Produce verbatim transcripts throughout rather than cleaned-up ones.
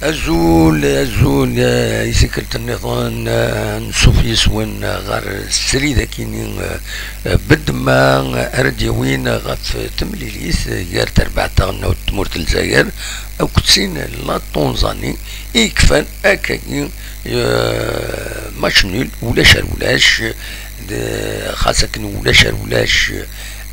Azul, azul, eh, i tikkelt nniḍen, eh, nṣuf yes-wen ɣer srid akini, eh, eh, bedma, eh, ara d-yawin ɣef temlilit, eh, gar terbaɛt taɣelnawt n tmurt n Lezzayer akked tin n la Tanzanie i yekfan akkagi, eh, match nul, ulac ar ulac, d-, xas akken ulac ar ulac,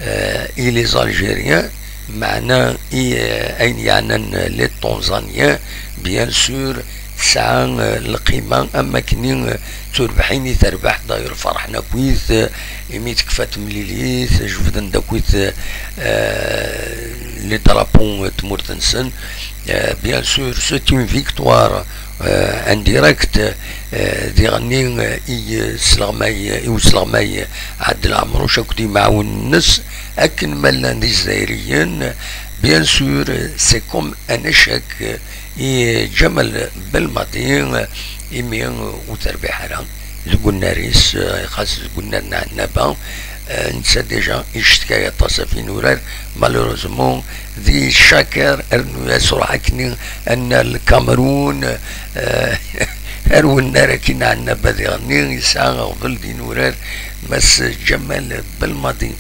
eh, i les Algériens, meɛna i, eh, ayen yeɛnan les Tanzaniens, bien sûr, tesɛa, eh, lqima am wakken, eh, d turbaḥin i terbeḥ, d'ailleurs ferḥen akkit, eh, imi tekfa temlilit, jebden-d akkit, eh, les drapeaux n tmurt-nsen. Eh, bien sûr, c'est une victoire, eh, indirecte, eh, diɣenni, eh, i yesleɣmay, i usleɣmay Ɛebdelɛemruc akked yimɛawnen-nnes, akken ma llan d Izzayriyen. Bien sûr, c'est comme un échec, eh, i Ǧamal Belmadi, eh, imi, eh, ur terbiḥ ara deg unnar-is, eh, xas deg unnar n Ɛennaba, eh, netta déjà yeccetka aṭas ɣef yinurar, malheureusement, di Caker, rnu-yas ruḥ akken annar Lkamerun, eh, ar wennar akin Ɛennaba diɣenni, yesɛa aɣbel d yinurar Mass Ǧamal Belmadi.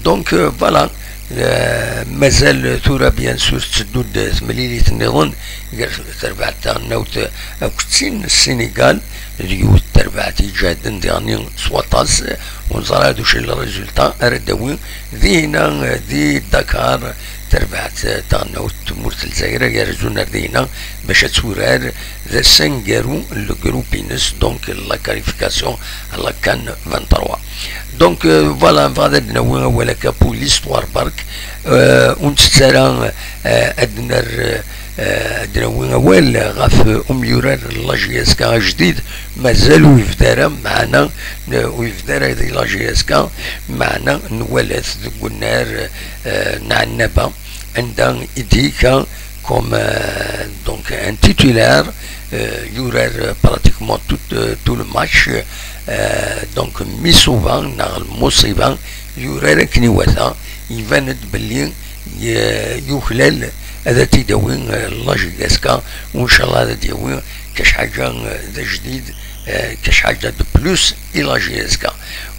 Donc, euh, voilà, euh, mazal tura, bien sûr, tetteddu-d temlilit nniḍen gar terbaɛt taɣelnawt akked tin n Sinigal, d yiwet terbaɛt iǧehden diɣenni s waṭas, ur neẓri ara d ucu n le résultat ara d-tawi dihina, euh, di Dakar, terbaɛt, euh, taɣelnawt n tmurt n Lezzayer, ad yerzu ar dihina bac ad turar d asangaru n le groupe-ines, donc la qualification à la CAN vingt-trois. Donc, euh, voilà, nebɣa ad d-nawi awal akka pour l'histoire berk, euh, ur nettett ara, euh, ad d-nerr, euh, ad d-nawi awal ɣef umyurar n la J S K ajdid, mazal ur yebda ara, meɛna, euh, ur yebda ara di la J S K, meɛna nwala-t deg unnar, euh, n Ɛennaba, anda i d-yekka comme, euh, donc un titulaire, euh, yurar, euh, pratiquement tout, euh, tout le match, euh, donc mi ṣuba neɣ lmuṣiba yurar akken iwata, iban-d belli y-, yuklal ad t-id-awi, euh, la J S K, u ncallah ad d-yawi kac ḥaǧa, euh, d ajdid, euh, kac ḥaǧa de plus i la J S K.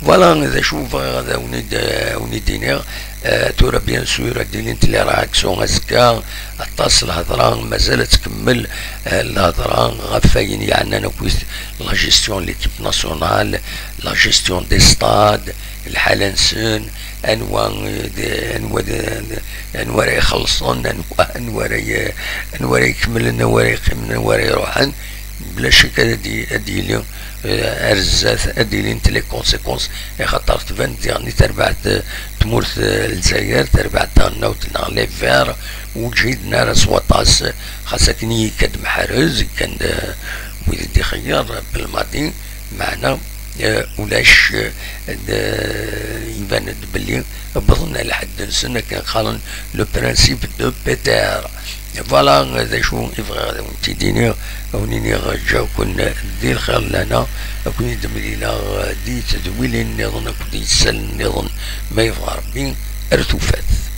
Voilà, d acu bɣiɣ ad awen-id-, ad awen-id-iniɣ. Euh, tura, bien sûr, ad d-ilint les réactions azekka, aṭas lhedra, mazal ad tkemmel, euh, lhedra ɣef wayen yeɛnan akkit la gestion de l'équipe nationale, la gestion des stades, lḥala-nsen, anwa, euh, d-, anwa d-, anwa ara ixellṣen, anwa, anwa ara y-, anwa ara ikemmlen, anwa ara yeqqimen, anwa ara iruḥen. Bla ccek ad d-, ad d-yili, eh, ar zdat, ad d-ilint les conséquences, axaṭer tban-d diɣen i terbaɛt, eh, tmurt, eh, Lezzayer, terbaɛt taɣelnawt neɣ les Verts, ur ǧhiden ara s waṭas, xas akken i yekka-d Meḥrez, kkan-d, eh, wid i d-ixeyyer, eh, Belmadi, meɛna, eh, ulac, eh, d-, iban-d belli wwḍen ar lḥedd-nsen akken qqaren le principe de Peter. Voilà, d acu i bɣiɣ ad awen-t-id-iniɣ, ad awen-iniɣ ǧǧaw-ken di lxir n lehna, ad ken-id-mlileɣ di tedwilin nniḍen akked yisallen nniḍen, ma yebɣa Rebbi, ar tufat.